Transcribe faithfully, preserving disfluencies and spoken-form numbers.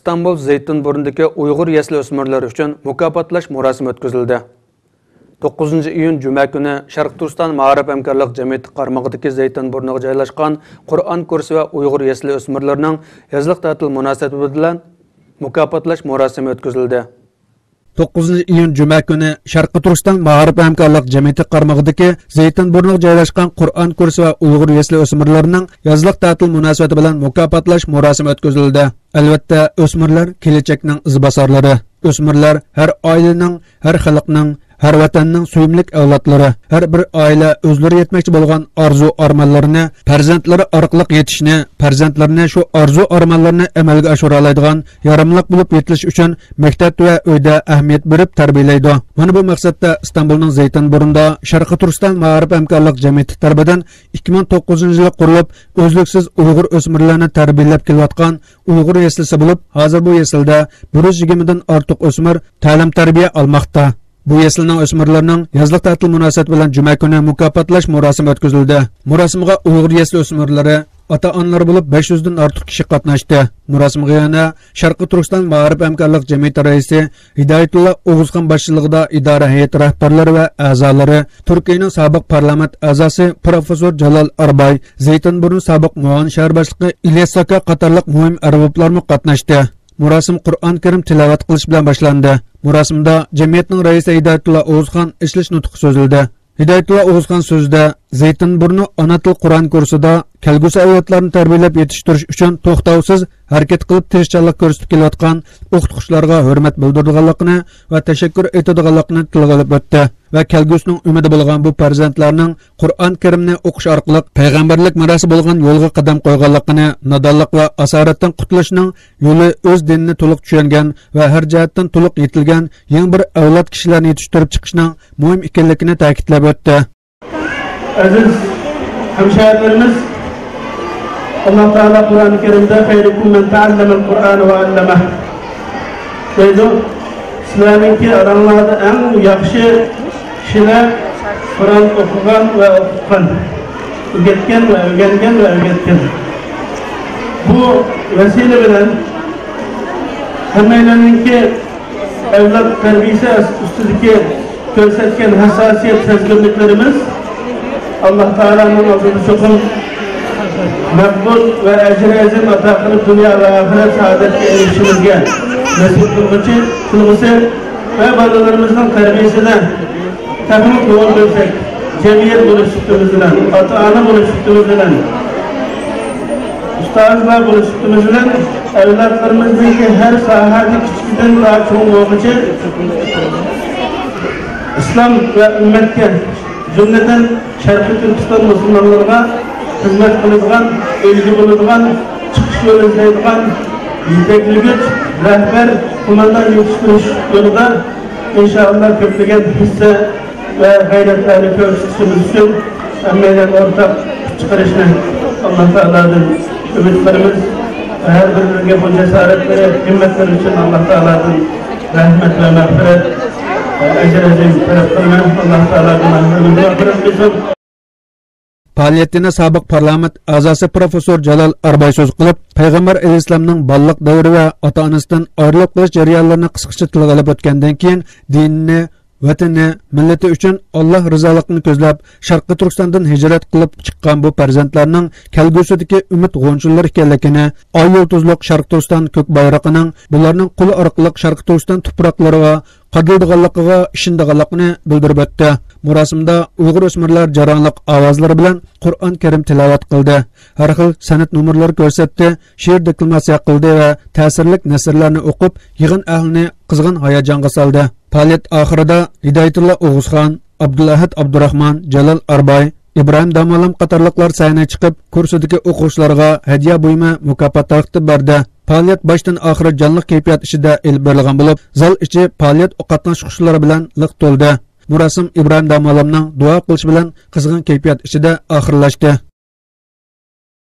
ئىستانبۇل زەيتۇنبۇرنىدىكى ئۇيغۇر يەسلى ئۆسمۈرلىرى ئۈچۈن مۇكاپاتلاش مۇراسىمى ئۆتكۈزۈلدى. توققۇزىنچى ئىيۇن جۈمە كۈنى شەرقىي تۈركىستان مائارىپ ھەمكارلىق جەمئىيىتى قارمىقىدىكى زەيتۇنبۇرنىغا جايلاشقان قۇرئان كۇرسى ۋە ئۇيغۇر يەسلى ئۆسمۈرلىرىنىڭ يازلىق تەتىل مۇناسىۋىتى بىلەن مۇكاپاتلاش مۇراسىمى ئۆتكۈزۈلدى. توققۇزىنچى ئىيۇن جۈمە كۈنى شەرقىي تۈركىستان مائارىپ ھەمكارلىق جەمئىيىتى قارمىقىدىكى زەيتۇنبۇرنىغا جايلاشقان قۇرئان كۇرسى ۋە ئۇيغۇر يەسلى ئۆسمۈرلىرىنىڭ يازلىق تەتىل مۇناسىۋىتى بىلەن مۇكاپاتلاش مۇراسىمى ئۆتكۈزۈلدى. ئەلۋەتتە، ئۆسمۈرلەر كېلەچەكنىڭ ئىزباسارلىرى. ئۆسمۈرلەر ھەر ئائىلىنىڭ، ھەر خەلقنىڭ، ھەر ۋەتەننىڭ سۆيۈملۈك ئەۋلادلىرى. ھەر بىر ئائىلە ئۆزلىرى يەتمەكچى بولغان ئارزۇ-ئارمانلىرىنى پەرزەنتلىرى ئارقىلىق يېتىشىنى، پەرزەنتلىرىنى شۇ ئارزۇ-ئارمانلىرىنى ئەمەلگە ئاشۇرالايدىغان ياراملىق بولۇپ يېتىلىش ئۈچۈن مەكتەپتە ۋە ئۆيدە ئەھمىيەت بېرىپ تەربىيەلەيدۇ. مانا بۇ مەقسەتتە ئىستانبۇلنىڭ زەيتۇنبۇرنىدا شەرقىي تۈركىستان مائارىپ ھەمكارلىق جەمئىيىتى تەرىپىدىن ئىككى مىڭ توققۇزىنچى يىلى قۇرۇلۇپ، ئۈزلۈكسىز ئۇيغۇر ئۆسمۈرلىرىنى تەربىيەلەپ كېلىۋاتقان ئۇيغۇر يەسلىسى بولۇپ، ھازىر بۇ يەسلىدە بىر يۈز يىگىرمىدىن ئارتۇق ئۆسمۈر تەلىم-تەربىيە ئالماقتا. بۇ يەسلىنىڭ ئۆسمۈرلىرىنىڭ يازلىق تەتىل مۇناسىۋىتى بىلەن جۈمە كۈنى مۇكاپاتلاش مۇراسىمى ئۆتكۈزۈلدى. مۇراسىمغا ئۇيغۇر يەسلى ئۆسمۈرلىرى ئاتا-ئانىلىرى بولۇپ بەش يۈزدىن ئارتۇق كىشى قاتناشتى. مۇراسىمغا يەنە شەرقىي تۈركىستان مائارىپ ھەمكارلىق جەمئىيىتى رەئىسى ھىدايەتۇللا ئوغۇزخان باشچىلىقىدا ئىدارە ھەيئىتى رەھبەرلىرى ۋە ئەزالىرى، تۈركىيەنىڭ سابىق پارلامېنت ئەزاسى پروفېسسور جالال ئارباي، زەيتۇنبۇرنى سابىق مۇئاۋىن شەھەر باشلىقى ئىلياس ساكا قاتارلىق مۇھىم ئەربابلارمۇ قاتناشتى. مۇراسىم قۇرئان كەرىم تىلاۋەت قىلىش بىلەن باشلاندى. مۇراسىمدا جەمئىيەتنىڭ رەئىسى ھىدايەتۇللا ئوغۇزخان ئېچىلىش نۇتقى سۆزلىدى. ھىدايەتۇللا ئوغۇزخان سۆزىدە، زەيتۇنبۇرنى ئانا تىل قۇرئان كۇرسىدا كەلگۈسى ئەۋلادلارنى تەربىيەلەپ يېتىشتۈرۈش ئۈچۈن توختاۋسىز ھەرىكەت قىلىپ تىرىشچانلىق كۆرسىتىپ كېلىۋاتقان ئوقۇتقۇچىلارغا ھۆرمەت بىلدۈرىدىغانلىقىنى ۋە تەشەككۈر ئېيتىدىغانلىقىنى تىلغا ئېلىپ ئۆتتى ۋە كەلگۈسىنىڭ ئۈمىدى بولغان بۇ پەرزەنتلەرنىڭ قۇرئان كەرىمنى ئوقۇش ئارقىلىق پەيغەمبەرلىك مىراسى بولغان يولغا قەدەم قويغانلىقىنى، نادانلىق ۋە ئاسارەتتىن قۇتۇلۇشنىڭ يولى ئۆز دىنىنى تولۇق چۈشەنگەن ۋە ھەر جەھەتتىن تولۇق يېتىلگەن يېڭى بىر ئەۋلاد كىشىلەرنى يېتىشتۈرۈپ چىقىشنىڭ مۇھىم ئىكەنلىكىنى تەكىتلەپ ئۆتتى. ئەزىز ھەمشەھەرلىرىمىز، ئاللا تائالا قۇرئان كەرىمدە «خەيرۇكۇم مەن تەئەللەمەل قۇرئانە ۋە ئەللەمەھ» دەيدۇ. سىلەرنىڭكى ئاراڭلاردا ئەڭ ياخشى كىشىلەر قۇرئان ئوقۇغان ۋە ئوقۇتقان، ئۆگەتكەن ۋە ئۆگەنگەن ۋە ئۆگەتكەن. بۇ ۋەسىلە بىلەن ھەممەيلەننىڭكى ئەۋلاد تەربىيەسى ئۈستىدىكى كۆرسەتكەن ھەسساسىيەت، سەزگۈرلۈكلىرىمىز ئاللا تائالانىڭ ئالدىدا چوقۇم مەقبۇل ۋە ئەجرى ئەزىم ئاتا قىلىپ، دۇنيا ۋە ئاخىرەت سائادەتكە ئېرىشىشىمىزگە نېسىپ قىلغۇچى، قىلغۇسى ۋە بالىلىرىمىزنىڭ تەربىيەسىدە تېخىمۇ كۆڭۈل بۆلسەك، جەمئىيەت بولۇش سۈپىتىمىز بىلەن، ئاتا-ئانا بولۇش سۈپىتىمىز بىلەن، ئۇستازلار بولۇش سۈپىتىمىز بىلەن ئەۋلادلىرىمىزنىڭكى ھەر ساھەدە كىچىكىدىن تا چوڭ بولغۇچە ئىسلام ۋە ئۈممەتكە، جۈملىدىن شەرقىي تۈركىستان مۇسۇلمانلىرىغا خىزمەت قىلىدىغان، ئۈلگە بولىدىغان، چىقىش يولى ئىزدەيدىغان يېتەكلىگۈچ، رەھبەر، قوماندان يېتىشتۈرۈش يولىدا ئىنشائاللا كۆپلىگەن ھەسسە ۋە غەيرەتلەرنى كۆرسىتىشىمىز ئۈچۈن ھەممەيلەن ئورتاق كۈچ چىقىرىشنى ئاللا تائالادىن ئۈمىد قىلىمىز. ھەر بىرىنىڭگە بۇ جاسارەتلىرى، ھىممەتلىرى ئۈچۈن ئاللا تائالادىن رەھمەت ۋە مەغپىرەت، ئەجىر ئەزىم تەلەپ قىلىمەن. ئاللا تائالا گۇناھلىرىمىزنى مەغپىرەت قىلسۇن. پائالىيەتتە سابىق پارلامېنت ئەزاسى پروفېسسور جالال ئارباي سۆز قىلىپ، پەيغەمبەر ئەلەيھىسسالامنىڭ بالىلىق دەۋرى ۋە ئاتا-ئانىسىدىن ئايرىلىپ قېلىش جەريانلىرىنى قىسقىچە تىلغا ئېلىپ ئۆتكەندىن كېيىن، دىنىنى، ۋەتىنى، مىللىتى ئۈچۈن ئاللا رىزالىقىنى كۆزلەپ، شەرقىي تۈركىستاندىن ھىجرەت قىلىپ چىققان بۇ پەرزەنتلەرنىڭ كەلگۈسىدىكى ئۈمىد غۇنچىلىرى ئىكەنلىكىنى، ئاي يۇلتۇزلۇق شەرقىي تۈركىستان كۆك بايرىقىنىڭ بۇلارنىڭ قولى ئارقىلىق شەرقىي تۈركىستان تۇپراقلىرىغا قادىلىدىغانلىقىغا ئىشىنىدىغانلىقىنى بىلدۈرۈپ ئۆتتى. مۇراسىمدا ئۇيغۇر ئۆسمۈرلەر جاراڭلىق ئاۋازلىرى بىلەن قۇرئان كەرىم تىلاۋەت قىلدى، ھەر خىل سەنئەت نومۇرلىرى كۆرسەتتى، شېئىر دېكلاماتسىيە قىلدى ۋە تەسىرلىك نەسرلەرنى ئوقۇپ، يىغىن ئەھلىنى قىزغىن ھاياجانغا سالدى. پائالىيەت ئاخىرىدا ھىدايەتۇللا ئوغۇزخان، ئابدۇلئەھەد ئابدۇراخمان، جالال ئارباي، ئىبراھىم داموللام قاتارلىقلار سەھنىگە چىقىپ، كۇرسىدىكى ئوقۇغۇچىلارغا ھەدىيە بۇيۇمى، مۇكاپات تارقىتىپ بەردى. پائالىيەت باشتىن ئاخىر جانلىق كەيپىيات ئىچىدە ئېلىپ بېرىلغان بولۇپ، زال ئىچى پائالىيەت قاتناشقۇچىلىرى بىلەن لىق تولدى. مۇراسىم ئىبراھىم داموللامنىڭ دۇئا قىلىشى بىلەن قىزغىن كەيپىيات ئىچىدە ئاخىرلاشتى.